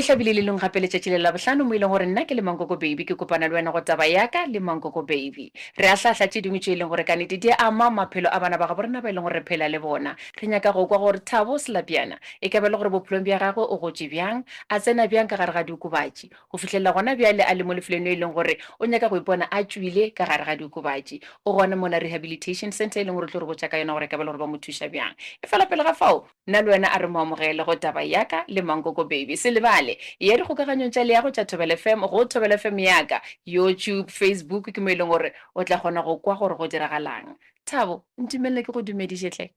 hlabile le leng gape letšatši le Labohlano mo e leng gore nna ke le Mankoko Baby ke kopana le wena go taba ya ka le Mankoko Baby. Re ahlaahla tše dingwe tše e leng gore ka nnete di ama maphelo a bana ba gabo rena ba e leng gore re phela le bona. Re nyaka go kwa gore Thabo Selapiana e ka ba e le gore bophelong bja gagwe o gotše bjang, a tsena bjang ka gare ga diokobatši go fihlelela gona bjale a le mo lefelong le e leng gore o nyaka go ipona a tšwile ka gare ga diokobatši. O gona mola Rehabilitation Centre e leng gore o tlo re botša ka yona gore e ka ba e le gore ba mo thuša bjang. Efela pele ga fao, Nna le wena a re mo amogele go taba ya ka le Mankoko Baby. Se lebale, eya dikgokaganyong tša leago tša Thobela FM go Thobela FM ya ka, YouTube, Facebook, ke mo e leng gore o tla kgona go kwa gore go diragalang. Thabo, ntumelele ke go dumediše hle.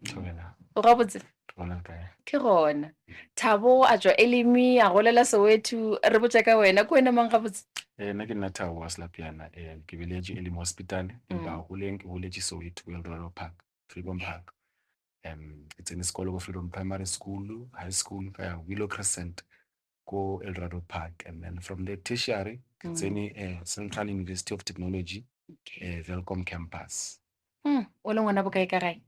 Thobela. O gabotse? Ke gona le kae? Ke gona. Thabo a tšwa Elimi, a golela Soweto. Re botša ka wena. Ke wena mang gabotse? Eh, nna ke nna Thabo wa Selapiana. Eh, ke belegetšwe Elimi Hospital, empa goleng ke goletše Soweto, Eldorado Park, Freedom Park. Um ke tsene sekolo ko Freedom Primary School, high school ka ya Willow Crescent ko Eldorado Park and then from there tertiary ke tsene eh, Central University of Technology eh, Welkom campus. O le ngwana bokae ka gae?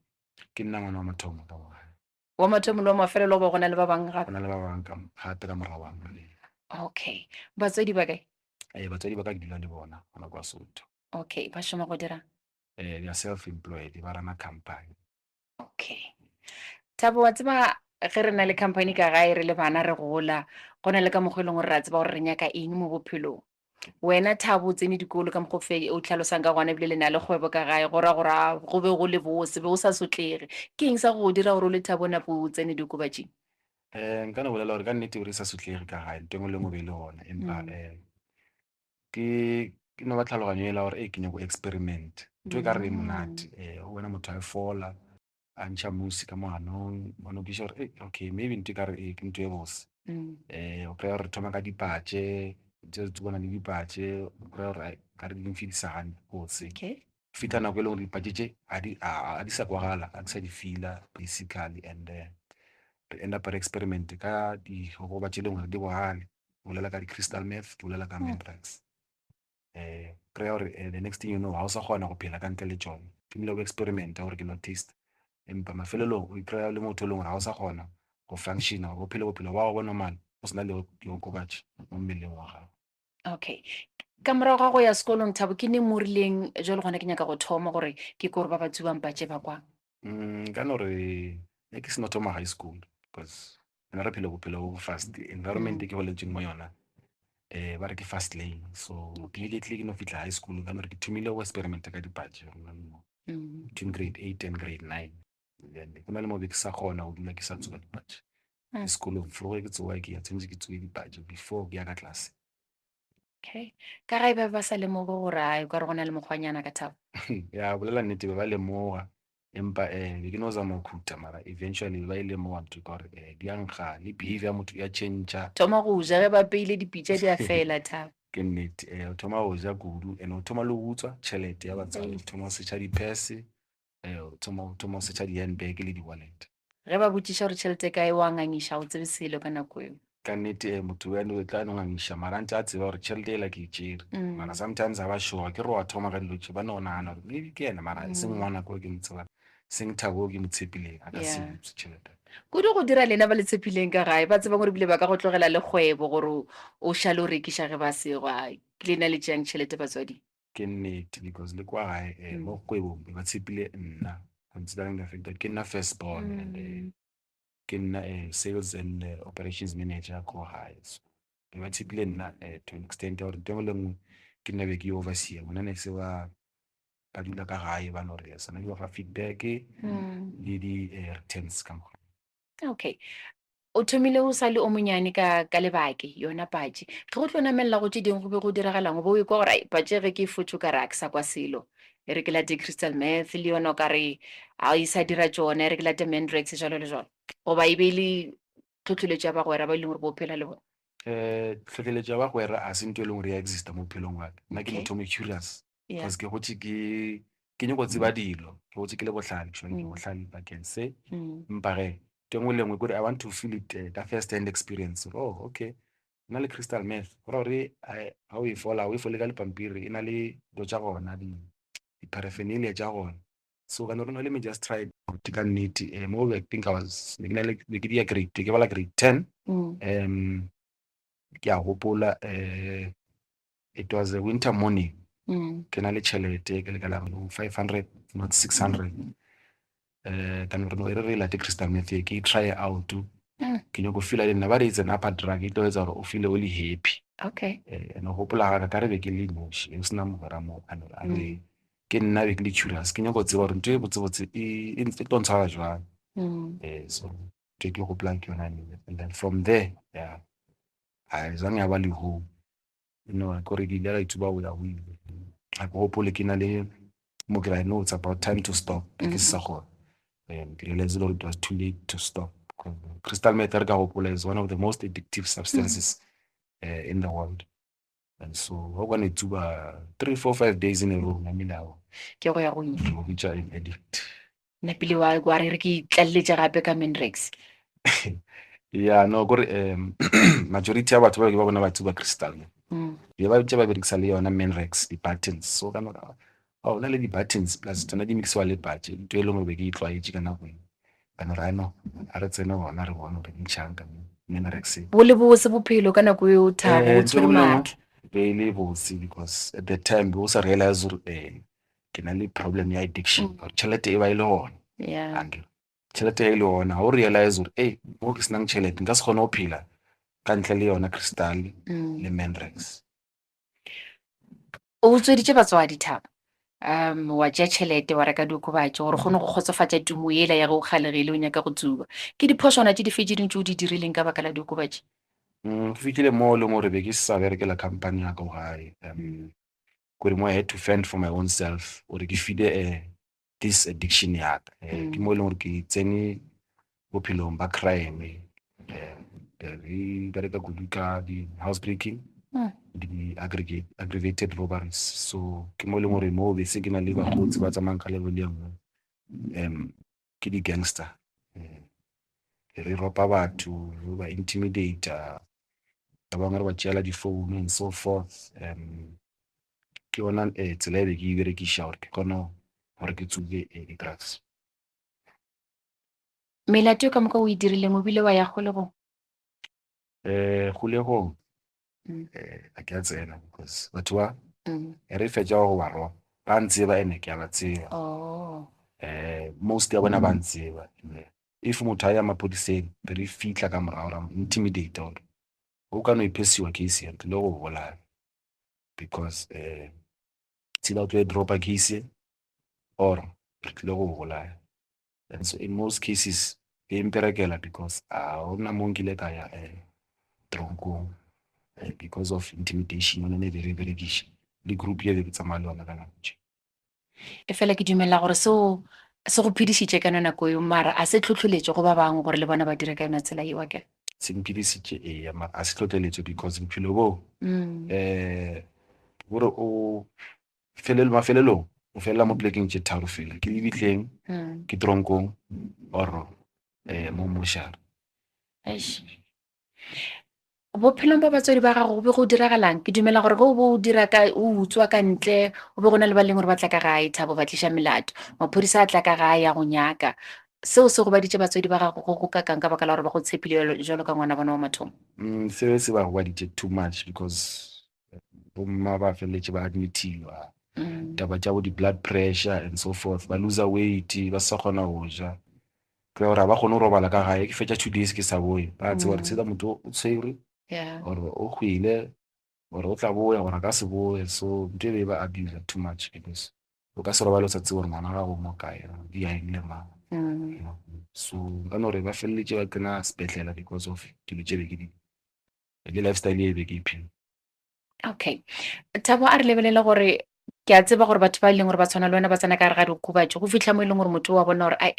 Ke nna ngwana wa mathomo ka mo gae. Wa mathomo le wa mafelelo goba go na le ba bangwe gape? Go na le ba bangwe ka gape ka morago wa ka. Okay. Batswadi ba kae? Eh, batswadi ba ka ke dula le bona gona kwa Soweto. Okay, ba šoma go dirang? Eh, they are self-employed, ba rana company. Okay. Thabo, wa tseba ge re na le company ka gae re le bana re gola, go na le ka mokgwa e leng gore re a tseba gore re nyaka eng mo bophelong. Wena Thabo o tsene dikolo ka mokgwa o fe o tlhalosang ka gona ebile le na le kgwebo ka gae, go ra gore a go be go le bose, be o sa sotlege. Ke eng sa go dira gore o le Thabo o nape o tsene diokobatšing? Eh, nka no bolela gore ka nnete be re sa sotlege ka gae, ntho e nngwe le e nngwe be e le gona, empa eh, ke ke no ba tlhaloganyo ela gore ee ke nyako experiment ntho e ka re e monate um o bona motho a e fola a ntšha musi ka moganong wa no kwešiša gore okay maybe ntho e ka re ee ke ntho e bose um o kry-a gore re thoma ka dipatše tse re tsubana le dipatše o kry-a gore ai ka re di mfidisa bose fihla nako e leng gore dipatše tše ga di ga di sa kwagala ga ke sa di feel-a basically and re end up re experiment ka diokobatši tše e leng gore di bogale. Ke bolela ka di-crystal meth, ke bolela ka mandrax. Um kry-a gore the next thing you know ga o sa kgona go phela ka ntle le tšone. Thomile go experimenta gore ke no taste empa mafelelong o ikry-a le motho e leng gore ga o sa kgona go functiona gore o phele bophelo ba gago bo normal o sena le diokobatši mo mmeleng wa gago. Okay. Ka morago ga go ya sekolong Thabo ke neng mo rileng jalo gona ke nyaka go thoma gore ke kore ba ba tsubang patše ba kwa? Nka no re ne ke seno thoma high school because rena re phela bophelo bo fast environment e ke goletseng mo yona um ba re ke fast lane so immediately ke no fihla high school ka no re ke thomile go experimenta ka dipatše between grade 8 and grade 9 then go na le mo be ke sa kgona go dula ke sa tsoga dipatše sekolong foroge ke tsoga ke ya tshwanetse ke tsoge dipatše before ke ya ka tlase. Okay. Ka gae ba be ba sa lemoge gore ai o ka re go na le mokgwanyana ka Thabo? Ya bolela nnete be ba lemoga empa um be ke no zama go khuta mara eventually be ba e lemoga ntho ka gore um di a nkga le behavior ya motho ya change. Thoma go ja ge ba peile dipitša di a fela Thabo. Ke nnete um o thoma go ja kudu and o thoma le go utswa tšhelete ya batswadi, o thoma go setšha di-purse o thoma o thoma go setšha di-handbag le di-wallet. Ge ba botšiša gore tšhelete e kae wa ngangiša, ga o tsebe selo ka nako eo. Ka nnete motho o o tla no ngangiša mara a ntse a tseba gore tšhelete ela ke e tšere. Mara sometimes ga ba sure ke re wa thoma ka dilo tše ba no nagana gore maybe ke yena mara e seng ngwana ko ke mo tsebang, e seng Thabo o ke mo tshepileng a ka se utswe tšhelete. Kudu go dira lena ba le tshepileng ka gae, ba tsebang gore ebile ba ka go tlogela le kgwebo gore o šale o rekiša ge ba sego. Ai, ke lena le tšeang tšhelete batswadi. Ke nnete because le kwa gae eh, mo kgwebong be ba tshepile nna considering the fact that ke nna first born and eh, ke nna eh, sales and eh, operations manager ko gae so be ba tshepile nna eh, to an extent ya gore ntho e nngwe le nngwe ke nna be ke e overseer bona ne se ba ba dula ka gae ba no re sana di ba fa feedback le di eh, returns ka moka. Okay. O thomile o sa le o monyane ka ka lebake yona patše. Ge go tlo namelela go tše dingwe go be go diragalang o be o ekwa gore ai patše ge ke e fotše o ka re a ke sa kwa selo. E re ke late crystal meth le yona o ka re a e sa dira tšona, e re ke late mandrax jalo le jalo. Goba e be e le tlhohleletšo ya bagwera ba e leng gore bo phela le bona. Um tlhohleletšo ya bagwera a se ntho e leng gore ya exista mo bophelong wa ka. Nna ke motho o mo curious. Because ke gotše ke ke nyako tseba dilo, ke gotše ke le bohlale, actually ke bohlale bakeng se. Empa ge ntho e nngwe le nngwe kore I want to feel it ka first hand experience. Oh okay, e na le crystal meth go ra gore ga o e fola, ga o e fole ka lepampiri, e na le dilo tša gona, di-paraphernalia tša gona. So ka no re no let me just try it out ka nnete. Mo I think I was ne ke na le ne ke dia grade ke bala grade 10. Ke a gopola um it was a winter morning. Ke na le tšhelete ke lekala 500 not 600. Ka no re no e re re late crystal meth ke e try out. Ke nyako feela le nna ba re it's an upper drug e tlo etsa gore o feel o le happy. Okay. And gopola ga ka ka re be ke le noši, o sena mogwera mo a no a re ke nna be ke le curious ke nyako tseba gore ntho e botsebotse e e tlo ntshwara jwang. So ntho e ke gopolang ke yona eo. And then from there, yeah, ha e zang ya ba lehu. No, kore ke ile ka ithuba go ya go ile. Ga ke gopole ke na le mo ke like no it's about time to stop ke se sa kgona. Ke realize gore it was too late to stop. Crystal meth re ka gopola is one of the most addictive substances in the world. And so ga o ka no e tsuba 3 4 5 days in a row namile ao. Ke go ya go ile. Go bitša an addict. Napile wa wa re re ke itlaleletše gape ka Mandrax. Yeah, no kore majority ya batho ba ke ba bona ba tsuba crystal. Be ba tše ba berekisa le yona Mandrax di-buttons. So ka no oh na le di-buttons plus tsona di mixiwa le patše ntho e leng gore be ke e tlwaetše ka nako eo. Ka no re no a re tsene gona re bone gore di ntšhang ka Mandrax. Bo le bose bophelo ka nako eo Thabo o Ntho e tshwere nngwe le nngwe maatla. be e le bose because at that time be o sa realize gore ke na le problem ya addiction gore tšhelete e ba e le gona. Yeah. Akere tšhelete e le gona ga o realize gore ei mo ke senang tšhelete nka se kgone go phela ka ntle le yona crystal le Mandrax. O utsweditše batswadi Thabo. Wa tšea tšhelete wa reka diokobatši gore o kgone go kgotsofatša tumo yela ya ge o kgalegile o nyaka go tsuba. Ke diphošwana tše dife tše dingwe tše o di dirileng ka baka la diokobatši? Go fihlile mo e leng gore be ke sa berekela company ya ka gae. Kore mo I had to fend for my own self gore ke file this addiction ya ka. Ke mo e leng gore ke tsene bophelong ba crime. Re bereka kudu ka di-house breaking, di aggravated robberies. So ke mo e leng gore mo be se ke na le bakgotsi ba tsamayang ka level e nngwe. Ke di-gangster. Re ropa batho, re ba intimidate-a, ba bangwe re ba tšeela di-phone and so forth. Ke yona tsela e be ke e berekiša gore ke kgone gore ke tsube di-drugs. Melato ka moka o e dirileng o bile wa ya kgolegong? Kgolegong ga ke a tsena because batho ba e re fetša go ba ropa ba ntseba ene ke a ba tseba. Oh. Most ya bona ba ntseba. If motho a ya maphodiseng be re fihla ka morago ra mo intimidate gore o ka no iphesiwa case re tlile go bolaya because tsela o tlo e dropa case or re tlile go bolaya. And so in most cases e mperekela because a hona mo nkile ka ya tronkong because of intimidation yone ne be re berekiša le group ye be ke tsamaya le yona ka nako tše. E fela ke dumela gore seo se go phedišitše ka yona nako eo mara a se tlhotlholetše go ba bangwe gore le bona ba dire ka yona tsela eo akere? Se mphedisitše eya mara a se tlhotlheletše because bophelo bo gore o felelo mafelelong o felela mo plekeng tše tharo fela ke lebitleng ke tronkong or mo mošara. Eish. Bophelong ba batswadi ba gago go be go diragalang? Ke dumela gore ge o be o dira ka o utswa ka ntle o be go na le ba leng gore ba tla ka gae Thabo ba tliša melato, maphodisa a tla ka gae a go nyaka. Seo se gobaditše batswadi ba gago go go kakang ka baka la gore ba go tshepile jwalo ka ngwana bona wa mathomo? Seo se ba gobaditše too much because bomma ba feleletše ba admitiwa taba tša bo di-blood pressure and so forth, ba loser weight, ba sa kgona go ja. Ke gore ga ba kgone go robala ka gae, ke fetša 2 days ke sa boe, ba tseba gore tsela motho o tshwerwe or o hwile or o tla boya or a ka se boe. So ntho e be e ba abuse too much because o ka se robale o sa tsebe gore ngwana gago o mo kae, di ya eng le mang. So nka no re ba feleletše ba kena sepetlele because of dilo tše be ke di le lifestyle e be ke e phela. Okay. Thabo a re lebelele gore ke a tseba gore batho ba e leng gore ba tshwana le wena ba tsena ka gare ga diokobatši go fihla mo e leng gore motho wa bona gore ai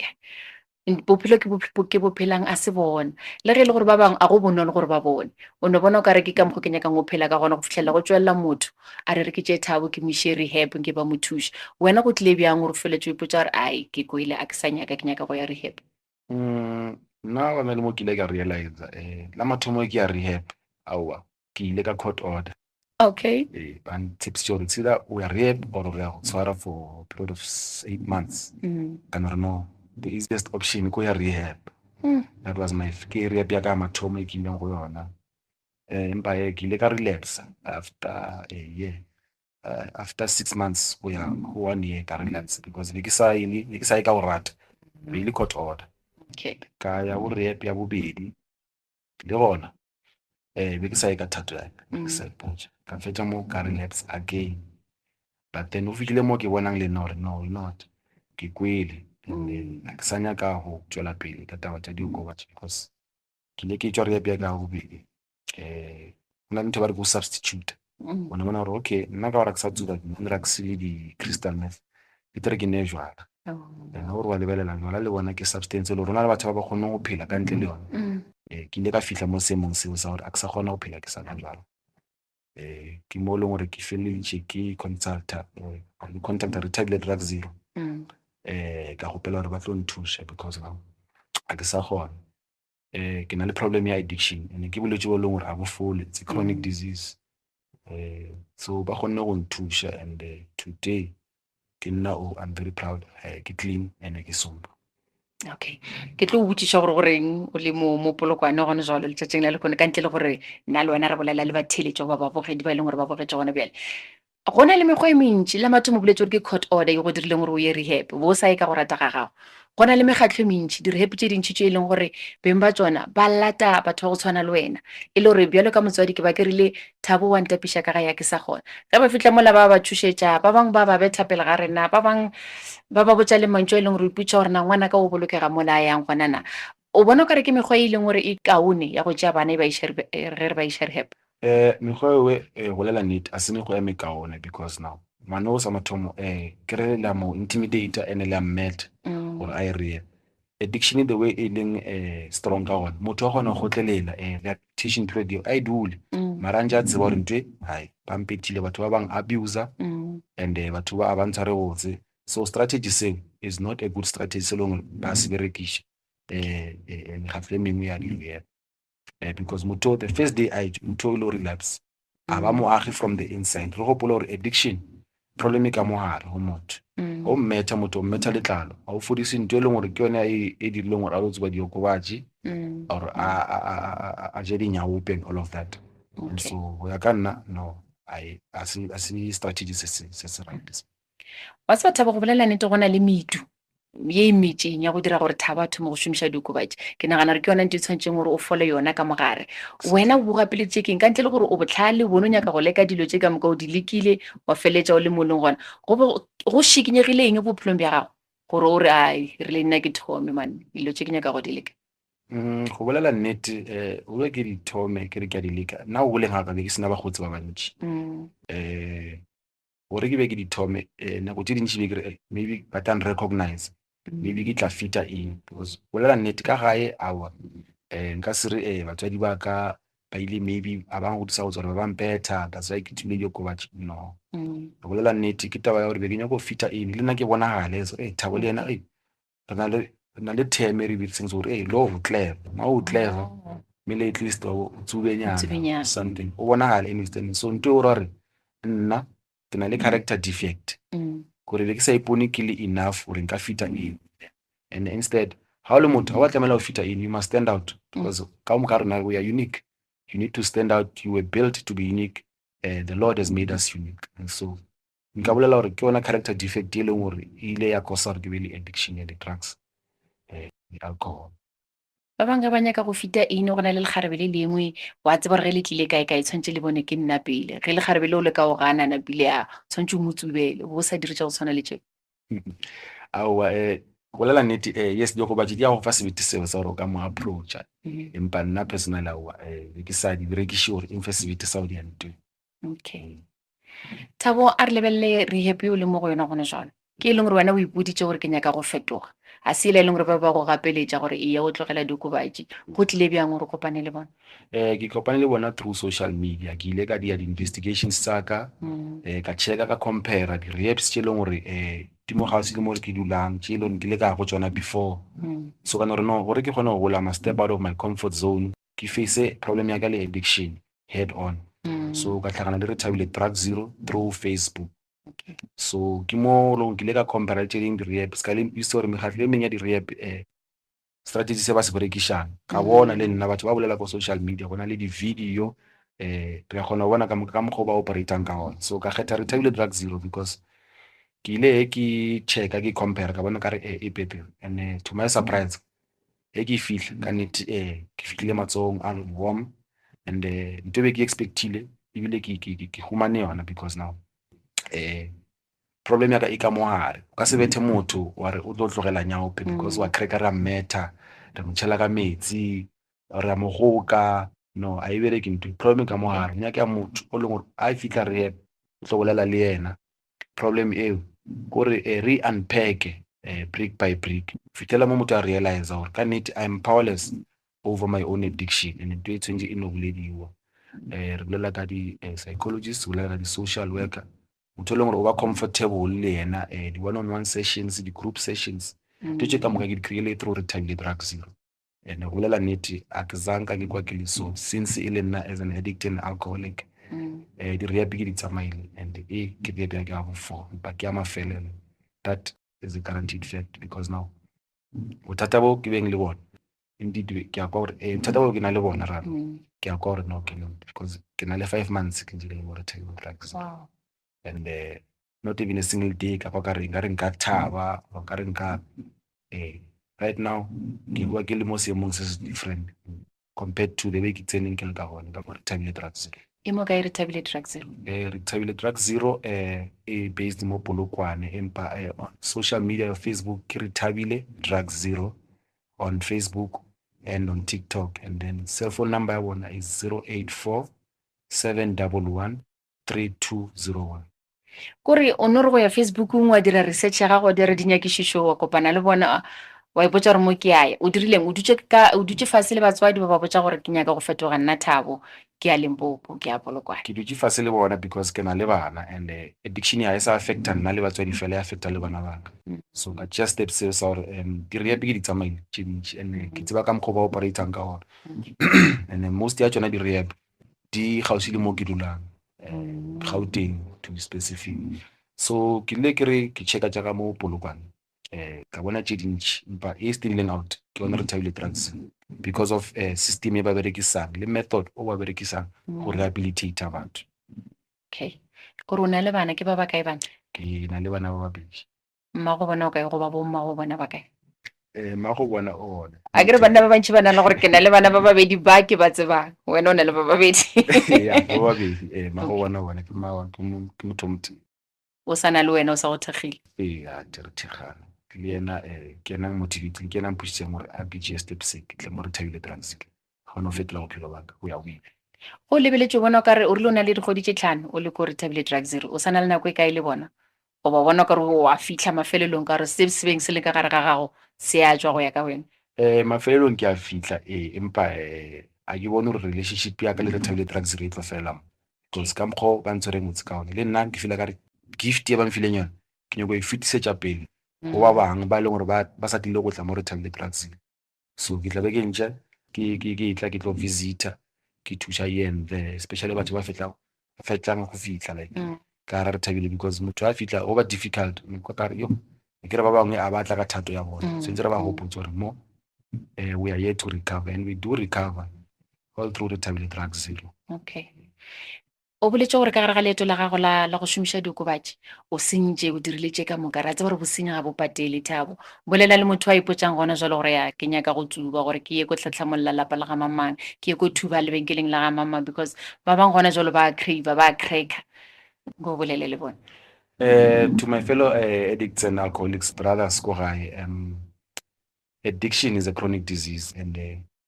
bophelo ke ke bo phelang a se bona. Le ge e le gore ba bangwe a go bonolo gore ba bone. O no bona o kare ke ka mokgo ke nyakang go phela ka gona go fihlelela go tšwelela motho a re re ke tšee Thabo ke mo iše rehab nke ba mo thuše. Wena go tlile bjang gore o feletse o ipotša gore ai ke kwele a ke sa nyaka ke nyaka go ya rehab? Nna gona le mo ke ile ka realize la mathomo ke ya rehab aowa ke ile ka court order. Okay. Ba ntshepisitše gore it's either o ya rehab or re ya go tshwara for a period of 8 months. Ka no re no, the easiest option ke go ya rehab. That was my ke rehab ya ka ya mathomo e ke ileng go yona. Empa hee ke ile ka relapse after a year, after 6 months go ya go 1 year ka relapse because be ke sa ye be ke sa ye ka go rata, be e le court order. Okay. Ka ya go rehab ya bobedi le gona be ke sa ye ka thato ya ka, ke sa ipotša. Ka fetša mo ka relapse again. But then go fihlile mo ke bonang le nna gore no, you know what, ke kwele and then ga ke sa nyaka go tšwela pele ka taba tša diokobatši because ke ile ke tšwa rehab ya ka ya bobedi go na le ntho ba re ke go substitute. O no bona gore okay nna ka gore ga ke sa tsuba di-drugs le di-crystal meth ke tle re ke nwe jwala. And gore wa lebelela jwala le bona ke substance e le gore go na le batho ba ba kgoneng go phela ka ntle le yona. Ke ile ka fihla mo seemong seo sa gore ga ke sa kgona go phela ke sa nwa jwala. Ke mo e leng gore ke feleleditše ke consulta ke contacta Rethabile Drug Zero. Ka kgopela gore ba tlo nthuša because now ga ke sa kgona. Ke na le problem ya addiction and ke bolwetši bo e leng gore ga bo fole, it's a chronic disease. So ba kgonne go nthuša and today ke nna o, I'm very proud, ke clean and ke sober. Okay, ke tlo go botšiša gore goreng o le mo mo Polokwane gone jalo letšatšing la lehono ka ntle le gore nna le wena re bolela le batheeletši goba babogedi ba e leng gore ba bogetše gona bjale. Go na le mekgwa e mentši, la mathomo o boletše gore ke court order e go dirileng gore o ye rehab, bo o sa ye ka go rata ga gago. Go na le mekgatlo e mentši, di-rehab tše dintši tše e leng gore beng ba tšona ba lata batho ba go tshwana le wena. E le gore bjalo ka motswadi ke ba ke rile Thabo wa ntapiša ka gae ga ke sa kgona. Ge ba fihla mola ba ba tšhošetša, ba bangwe ba ba betha pele ga rena, ba bangwe ba ba botša le mantšu a e leng gore o ipotšiša gore na ngwanaka o bolokega mola a yang gona na. O bona o ka re ke mekgwa e leng gore e kaone ya go tšea bana e ba iša ge re ba iša rehab? Mekgwa ewe go bolela nnete a se mekgwa e mekaone because now ngwana o sa mathomo ke re le a mo intimidate and le a mmetha gore a ye rehab. Addiction the way e leng strong ka gona motho wa kgona go kgotlelela rehabilitation period eo a e dule mara a ntse a tseba gore ntho e hai ba mpethile batho ba bang abuser and batho ba ba ntshware botse. So strategy seo is not a good strategy se e leng gore ba se berekiša mekgatlo e mengwe ya di-rehab. Because motho the first day a motho o ile relapse a ba moagi from the inside. Re gopole gore addiction problem e ka mo gare go motho. O mmetha motho o mmetha letlalo ga o fodise ntho e leng gore ke yone e e dirileng gore a lo tsuba diokobatši or a je dinyaope and all of that. And so go ya ka nna no a se strategy se se right. Wa tseba Thabo, go bolela nnete go na le medu ye e metšeng ya go dira gore Thabo a thome go šomiša diokobatši. Ke nagana gore ke yona ntho e tshwanetšeng gore o fole yona ka mogare. Wena o bo gapeleditše keng ka ntle le gore o bohlale, o bone o nyaka go leka dilo tše ka moka, o di lekile, wa feleletša o le mo o leng gona. Go be go šikinyegile eng bophelong bja gago gore o re ai re le nna ke thome man dilo tše ke nyaka go di leka? Go bolela nnete o be ke di thome ke re ke a di leka. Nna go goleng ga ka be ke sena bakgotsi ba bantši. Gore ke be ke di thome nako tše dintši be ke re maybe ba tla recognize maybe ke tla fita in because bolela nnete ka gae aowa nka se re batswadi ba ka ba ile maybe a ba ngodisa go tswa gore ba ba mpetha that's why ke tswile diokobatši no. Go bolela nnete ke taba ya gore be ke nyaka go fita in le nna ke bonagale so Thabo le yena re na le re na le term e re dirisang gore ee lo o clever ma o clever mmele at least o tsubenyana something o bonagale anything so ntho e o ra gore nna ke na le character defect gore be ke sa ipone ke le enough gore nka fita in and instead ha o le motho ha wa tlamela go fita in you must stand out because ka moka rena we are unique you need to stand out you were built to be unique uh, the lord has made us unique and so Nka bolela gore ke yona character defect e leng gore e ile ya kosa gore ke be le addiction ya di-drugs le alcohol. Ba bangwe ba nyaka go fita eng go na le lekgarebe le lengwe wa tseba gore ge le tlile kae kae tshwanetse le bone ke nna pele ge lekgarebe leo le ka o gana napile a tshwanetse o mo tsubele o bo sa dire tša go tshwana le tšeo. Aowa go bolela nnete yes diokobatši di ya go fa sebete seo sa gore o ka mo approacha empa nna personally aowa be ke sa di berekiše gore e mfe sebete sa go dia ntho. Okay. Thabo, a re lebelele rehab yo o leng mo go yona gone jalo. Ke e leng gore wena o ipoditše gore ke nyaka go fetoga. A se ela e leng gore ba ba go gapeletša gore eya o tlogela diokobatši. Go tlile bjang gore o kopane le bona? Ke kopane le bona through social media. Ke ile ka dia di-investigations tsa ka, ka checka ka compare di-rehabs tše e leng gore di mo kgauswi le mo ke dulang, tše e leng gore ke ile ka ya go tšona before. So ka no re no, gore ke kgone go gola, I must step out of my comfort zone, ke face problem ya ka le addiction head on. So ka hlagana le Rethabile Drug Zero through Facebook. Okay. So ke mo lo ke ile ka compare le tše dingwe di-rehab, ska le itse gore mekgatlo e mengwe ya di-rehab strategy se ba se berekišang. Ka bona le nna batho ba bolela ko social media, go na le di-video. Eh, re a kgona go bona ka ka mokgwa o ba operatang ka gona. So ka kgetha Rethabile Drug Zero because ke ile he ke checka ke compare ka bona ka re eh, e pepe and eh, to my surprise he ke fihla ka nnete eh, ke fihlile matsogong a warm and eh, ntho e be ke expectile ebile ke ke ke ke humane yona because now eh problem ya ka e ka mo gare o ka se bethe motho wa re o tlo tlogela nyaope because wa cracker ra mmetha re mo tšhela ka metsi re a mo goka no a e bereke ntho problem e ka mo gare o nyaka motho o leng gore a fitlha rehab o tlo bolela le yena problem eo kore eh, re unpack eh, brick by brick fitlhela mo motho a realize gore ka nnete I am powerless over my own addiction and ntho e tshwanetse e no bolediwa eh re bolela ka di eh, psychologist re bolela ka di social worker motho e leng gore o ba comfortable le yena eh di one on one sessions di group sessions dilo tše ka moka ke di kry-ile through Rethabile Drug Zero and go bolela nnete a ke zanka ke kwa ke le so since e le nna as an addict and alcoholic eh di-rehab ke di tsamaile and e ke rehab ya ke ya bo four empa ke ya mafelelo that is a guaranteed fact because now bothata bo ke beng le bona indeed ke a kwa gore eh bothata bo ke na le bona rara ke a kwa gore no ke because ke na le 5 months ke ntse ke le mo Rethabile Drugs Wow. and not even a single day ka kwa ka re nka re nka thaba or nka re nka eh right now ke bua ke le mo seemong se se different compared to the way ke tseneng ke le ka gona ka mo Rethabile Drug Zero. E mo kae Rethabile Drug Zero? Eh Rethabile Drug Zero eh e based mo Polokwane empa eh, on social media Facebook ke Rethabile Drug Zero on Facebook and on TikTok and then cell phone number ya bona is 084 711 3201. Kore o no re go ya Facebookong wa dira research ya gago wa dira dinyakišišo wa kopana le bona wa ipotša gore mo ke a ya o dirileng o dutše ka o dutše fase le batswadi ba ba botša gore ke nyaka go fetoga nna Thabo ke ya Limpopo ke ya Polokwane. Ke dutše fase le bona because ke na le bana and uh, addiction ya e sa affecta nna le batswadi fela e affecta le bana ba ka. So ka tšea step seo sa gore um di-rehab ke di tsamaile tše dintši and eh, ke tseba ka mokgwa o ba operatang ka gona and then most ya tšona di-rehab di kgauswi le mo ke dulang um Gauteng to be specific. So ke ile ke re ke checka tša ka mo Polokwane eh ka bona tše dintši empa e standing out ke yona Rethabile Drugs because of eh, system e ba berekisang le method o ba berekisang go rehabilitate batho. Okay. Kore o na le bana ke ba ba kae bana? Ke na le bana ba babedi. Mmago bona o kae goba bo mmago bona ba kae? Eh, mmago bona o gona. A ke re banna ba bantši ba na le gore ke na le bana ba babedi ba ke ba tsebang. Wena o na le ba babedi. Ya, ba babedi. Eh, mmago bona bona ke mma ke motho o motee. O sa na le wena o sa go thekgile. Ee, a re thekgana. Le yena eh ke yena motivating, ke yena a mpušitseng gore a ke tšee step se ke tle mo Rethabile Drugs. Ke kgone go fetola bophelo ba ka go ya go ile. Go lebeletše o bona o ka re o rile o na le dikgwedi tše tlhano o le ko Rethabile Drugs re o sa na le nako e kae le bona? Goba o bona o ka re o a fihla mafelelong ka gore se se beng se le ka gare ga gago se a tšwa go ya ka wena? Eh, mafelelong ke a fihla ee, empa eh a ke bone gore relationship ya ka le Rethabile Drugs re e tlo fela mo. Because ka mokgwa o ba ntshwereng botse ka gona le nna ke feel-a ka re gift e ba mfileng yona ke nyako e fetisetša pele go ba bangwe ba e leng gore ba sa tlile go tla mo Rethabile Drugs. So ke tla be ke ntše ke ke ke tla ke tlo visita ke thuša here and there especially batho ba fetlang fetlang go fihla like ka gare Rethabile because motho a fihla go ba difficult ka re yo ke re ba bangwe a ba tla ka thato ya bona tshwanetse re ba gopotse gore mo eh, we are here to recover and we do recover all through Rethabile Drugs Zero. Okay. O boletše gore ka gare ga leeto la gago la, la go šomiša diokobatši, o sentše, o dirile tše ka moka. Re a tseba gore bosenyi ga bo patele, Thabo. Bolela le motho a ipotšang gona jwale gore ya ke nyaka go tsuba, gore ke ye ko tlhatlhamolla lapa la ga mamang, ke ye ko thuba lebenkeleng la ga mamang because ba bang gona jwale ba a crave, ba a cracker. Nko bolele le bona. To my fellow addicts and alcoholics brothers ko gae, addiction is a chronic disease and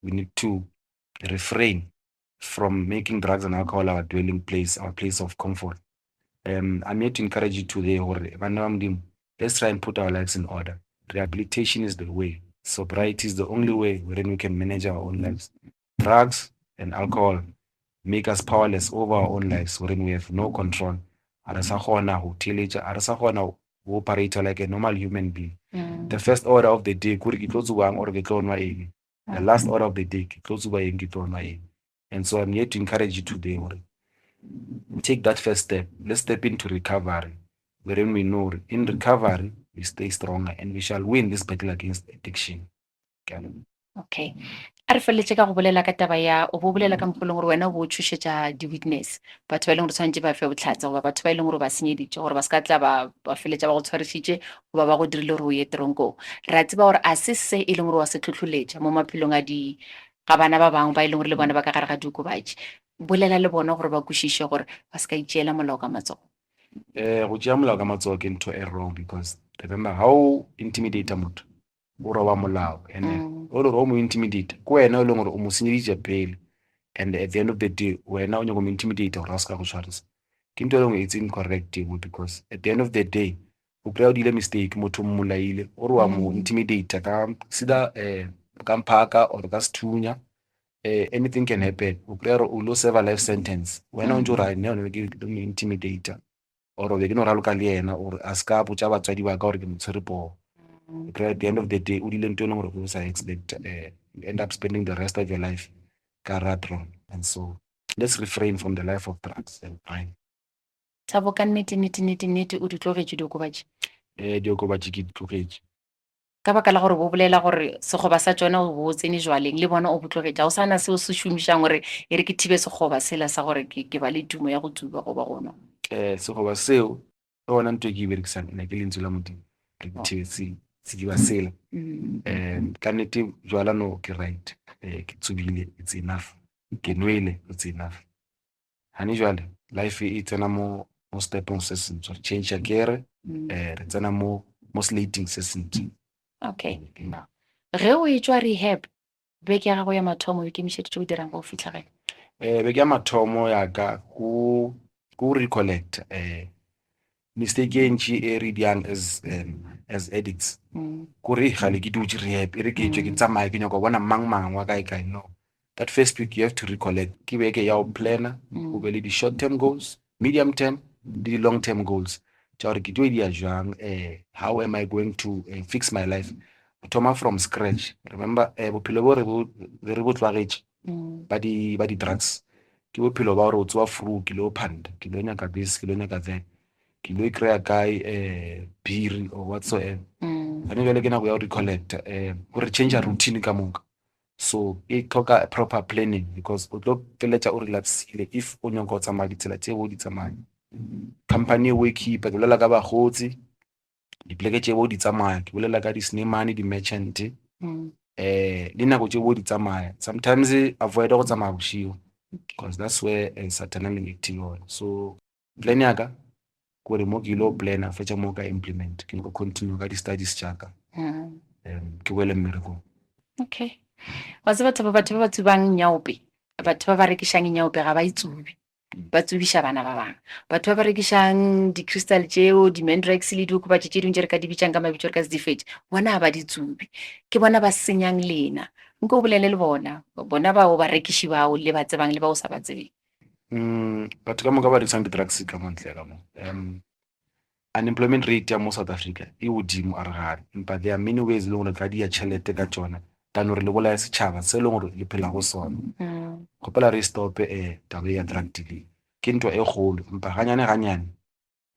we need to refrain from making drugs and alcohol our dwelling place, our place of comfort. I'm here to encourage you today gore banna ba Modimo, let's try and put our lives in order. Rehabilitation is the way. Sobriety is the only way wherein we can manage our own lives. Drugs and alcohol make us powerless over our own lives wherein we have no control. A re sa kgona go theeletša, a re sa kgona go operate like a normal human being. The first order of the day kore ke tlo tsubang or ke tlo nwa eng. The last order of the day ke tlo tsuba eng ke tlo nwa eng. And so I'm here to encourage you today gore take that first step. Let's step into recovery wherein we know in recovery we stay stronger and we shall win this battle against addiction. Ke a leboha. Okay. A re feleletše ka go bolela ka taba ya, o bo bolela ka mokgwa e leng gore wena o bo o tšhošetša di-witness, batho ba e leng gore tshwanetše ba fe bohlatse goba batho ba e leng gore ba senyeditše gore ba se ka tla ba ba feletša ba go tshwarišitše goba ba go dirile gore o ye teronkong. Re a tseba gore a se se e leng gore wa se hlohloletša mo maphelong a di ga bana ba bangwe ba e leng gore le bona ba ka gare ga diokobatši. Bolela le bona gore ba kwešiše gore ba se ka itšeela molao ka matsogo. Go tšea molao ka matsogo ke ntho e wrong because remember ga o intimidate motho o roba molao and o le gore o mo intimidate ke wena o leng gore o mo senyeditše pele and at the end of the day wena o nyako mo intimidate gore a se ka go tshwarisa ke ntho e lengwe it's incorrect eo because at the end of the day o kry-a o dile mistake motho o mmolaile o re wa mo intimidate ka sida um ka mphaka or ka sethunya um anything can happen o kry-a gore o lo serve life sentence wena o ntse o ra nne one ke mo intimidate or be ke no raloka le yena or a se ka botša batswadi ba ka gore ke mo tshwere poo. O kry-a at the end of the day o dile ntho e leng gore o sa expect uh, you end up spending the rest of your life ka ratron and so let's refrain from the life of drugs and crime. Thabo ka nnete nnete nnete nnete o di tlogetše diokobatši? Eh diokobatši ke di tlogetše. Ka baka la gore bo bolela gore sekgoba sa tšona o bo tsene jwaleng, le bona o bo tlogetše. Ga o sa na seo se šomišang gore e re ke thibe sekgoba sela sa gore ke, ke ba le tumo ya go tsuba goba go nwa. Um sekgoba seo ke gona ntho e ke e berekisang ene ke lentswe la Modimo re ke thibe se sediba sela. Um ka nnete jwala no ke right, um ke tsubile it's enough, ke nwele it's enough. Gane jwale life e tsena mo mo stepong se sentšha, re change kere um re tsena mo mo slating se sentšha. Okay. Ge o etšwa rehab, beke ya gago ya mathomo o ikemišeditše go dirang go fihla ge? Um beke ya mathomo ya ka ko ko recollect um mistake e ntši e re diang as um, as addicts kore gale ke dutše rehab e re ke tšwe ke tsamaye ke nyaka go bona mang mang wa kae kae no that first week you have to recollect ke beke ya go planner o be le di-short term goals medium term le di-long term goals tša gore ke tlo e dia jwang um how am i going to uh, fix my life o thoma from scratch remember um bophelo bo re bo tlwagetše ba di ba di-drugs ke bophelo ba gore o tsoa fru ke lo phanda ke lo nyaka this ke lo nyaka that ke lo e kry-a kae um biri or whatsoever gane jale ke nako ya go recollect um gore change routine ka moka So e tlhoka proper planning because o tlo feleletša o relapsile if o nyaka go tsamaya ditsela tše o di tsamaya. Company e o e keepa, ke bolela ka bakgotsi, dipoleke tše o di tsamaya, ke bolela ka di-snemane, di-merchant, um le nako tše o di tsamaya. Sometimes avoid go tsamaya bošego because that's where Satan a leng active gona. So plan ya ka kore mo ke ile planner fetša mo ka implement ke nyaka continue ka di-studies tša ka um ke boele mmerekong. Okay. Wa tseba Thabo, batho ba ba tsubang nyaope, batho ba ba rekišang nyaope ga ba e tsube. Ba tsubiša bana ba bangwe. Batho ba ba rekišang di-crystal tšeo, di-mandrax le diokobatši tše dingwe tše re ka di bitšang ka mabitso re ka se di fetše, bona ga ba di tsube. Ke bona ba senyang lena. Nko o bolele le bona, bona bao barekiši bao le ba tsebang le ba o sa ba tsebeng. Batho ka moka ba rekisang di-drugs ka mo ntle ka mo unemployment rate ya mo South Africa e godimo a re gane empa there are many ways e leng gore ka dia tšhelete ka tšona than gore le bolaya setšhaba se e leng gore le phela go sona. Kgopela re stope taba e ya drug dealing ke ntwa e kgolo empa ganyane ganyane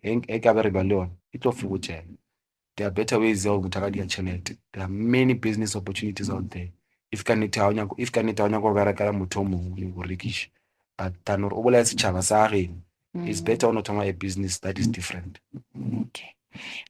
e ka be re ba le yona e tlo fokotšega. There are better ways ya gore motho a ka dia tšhelete. There are many business opportunities out there. If ka nnete ha o nyaka if ka nnete ha o nyaka go berekela motho o mongwe o rekiša but than gore o bolaye setšhaba sa geno it's better o no thoma a business that is different. Okay.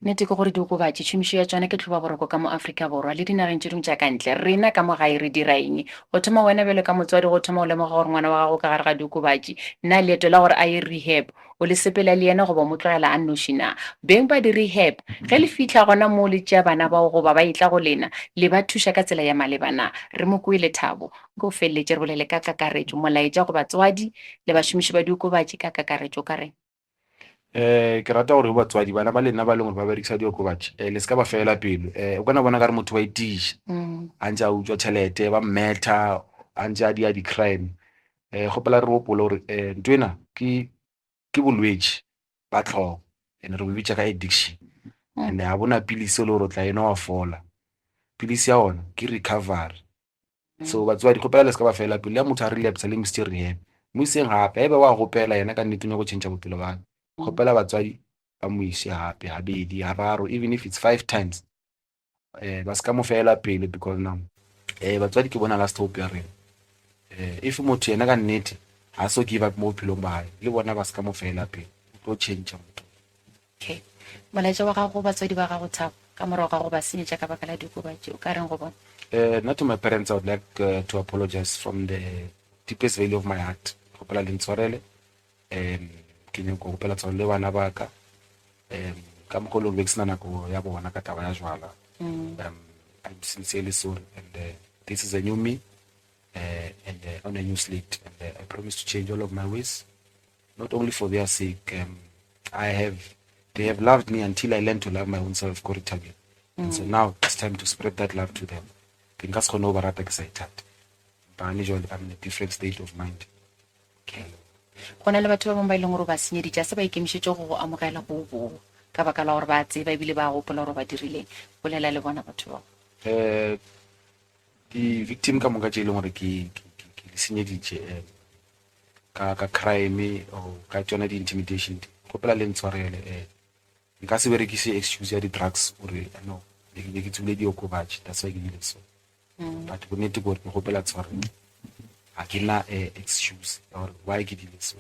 Nnete ke gore diokobatši tšhomišo ya tšona ke tlhobaboroko ka mo Afrika Borwa le dinageng tše dingwe tša ka ntle. Rena ka mo gae re dira eng? Go thoma wena bjalo ka motswadi go thoma o lemoga gore ngwana wa gago ka gare ga diokobatši, na leeto la gore a ye rehab O le sepela le yena goba o mo tlogela a nnoši na? Beng ba di-rehab, ge le fihla gona moo le tšea bana bao goba ba etla go lena, le ba thuša ka tsela ya maleba na? Re mo kwele, Thabo. Nke o feleletše re bolele ka kakaretšo, molaetša go batswadi le bašomiši ba diokobatši ka kakaretšo o ka reng? Um ke rata gore go batswadi, bana ba lena ba e leng gore ba berekisa diokobatši, um le se ka ba fela pelo. Um o ka no bona ka re motho wa itiša, a ntše a utswa tšhelete, ba mmetha, a ntše a dia di-crime. Um kgopela re gopole gore um ntho ena ke ke bolwetši ba tlhogo and re bo bitša ka addiction and ga bona pilisi e le gore o tla enwa wa fola. Pilisi ya gona ke recovery. So batswadi kgopela le se ka ba fela pelo ya motho a relapse le mo isitše rehab, mo iseng gape. Haebe wa gopela yena ka nnete o nyaka go change bophelo ba gagwe, kgopela batswadi ba mo ise gape gabedi, gararo even if it's five times. Um ba se ka mo fela pelo because now. Eh, batswadi ke bona last hope ya rena. Eh, if motho yena ka nnete ha so give up mo bophelong ba hae, le bona ba se ka mo fela pele. O tlo change motho. Okay. Molaetša wa gago go batswadi ba gago Thabo, ka morago ga go ba senyetša ka baka la diokobatši, o ka reng go bona? Eh, nna to my parents I would like uh, to apologize from the deepest valley of my heart. Kgopela le ntshwarele. Um ke nyako go kgopela tshwarelo le bana ba ka. Um ka mokgwa o le be ke sena nako ya bona ka taba ya jwala. Um I'm sincerely sorry and uh, this is a new me uh, and uh, on a new slate and uh, I promise to change all of my ways not only for their sake um, I have they have loved me until I learned to love my own self ko re thabile and so now it's time to spread that love to them ke nka se kgone go ba rata ke sa ithate empa jwale I'm in a different state of mind Okay. Go na le batho ba bangwe ba e leng gore o ba senyeditše, a se ba ikemišetše go go amogela go boa ka baka la gore ba a tseba ebile ba gopola gore ba dirileng. Bolela le bona batho bao. Eh, di-victim ka moka tše e leng gore ke ke di senyeditše um ka ka crime or ka tšona di-intimidation di kgopela le ntshwarele um nka se berekise excuse ya di-drugs gore no ne ke tsubile diokobatši that's why ke dile so but bonnete ke gore ke kgopela tshwarelo ga ke na eh, excuse ya gore why ke dile so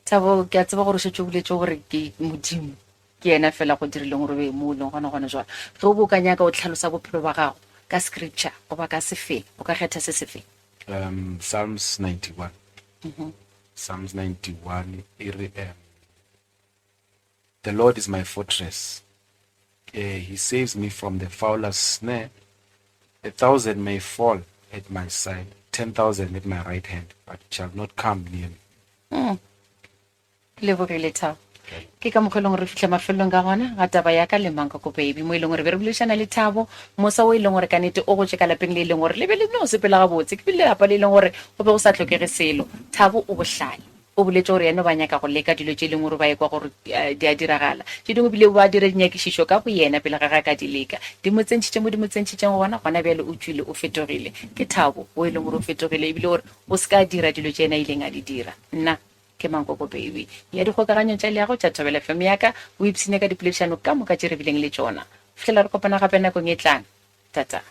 Thabo, ke a tseba gore o šetše o boletše gore ke Modimo ke yena fela go dirileng gore o be mo o leng gona gona jwale. Ge o be o ka nyaka o hlalosa bophelo ba gago ka scripture goba ka sefela, o ka kgetha se sefe? Um, Psalms 91. Psalms 91 e re um, The Lord is my fortress. Uh, he saves me from the fowler's snare. 1,000 may fall at my side, 10,000 at my right hand, but it shall not come near me. Mm. Lebogile Thabo. Ke ka mokgwa e leng gore re fihla mafelelong ka gona ga taba ya ka le Mankoko Baby, mo e leng gore be re boledišana le Thabo, mosa o e leng gore ka nete o gotše ka lapeng le e leng gore le be le no sepela gabotse, ke bile lapa le e leng gore go be go sa hlokege selo. Thabo o bohlale. O boletše gore yena o ba nyaka go leka dilo tše e leng gore ba ekwa gore di a diragala. Tše dingwe ebile o ba dira dinyakišišo ka boyena pele ga ge a ka di leka. Di mo tsentšhitše mo di mo tsentšhitšeng gona, gona bjale o tšwile, o fetogile. Ke Thabo wo e leng gore o fetogile ebile o re o se ka dira dilo tše yena a ileng a di dira. Nna ke Mankoko Baby. Ya dikgokaganyong tša leago tša Thobela FM ya ka, o ipshine ka dipoledišano ka moka tše re bileng le tšona. Go fihlela re kopana gape nakong e tlang. Tata.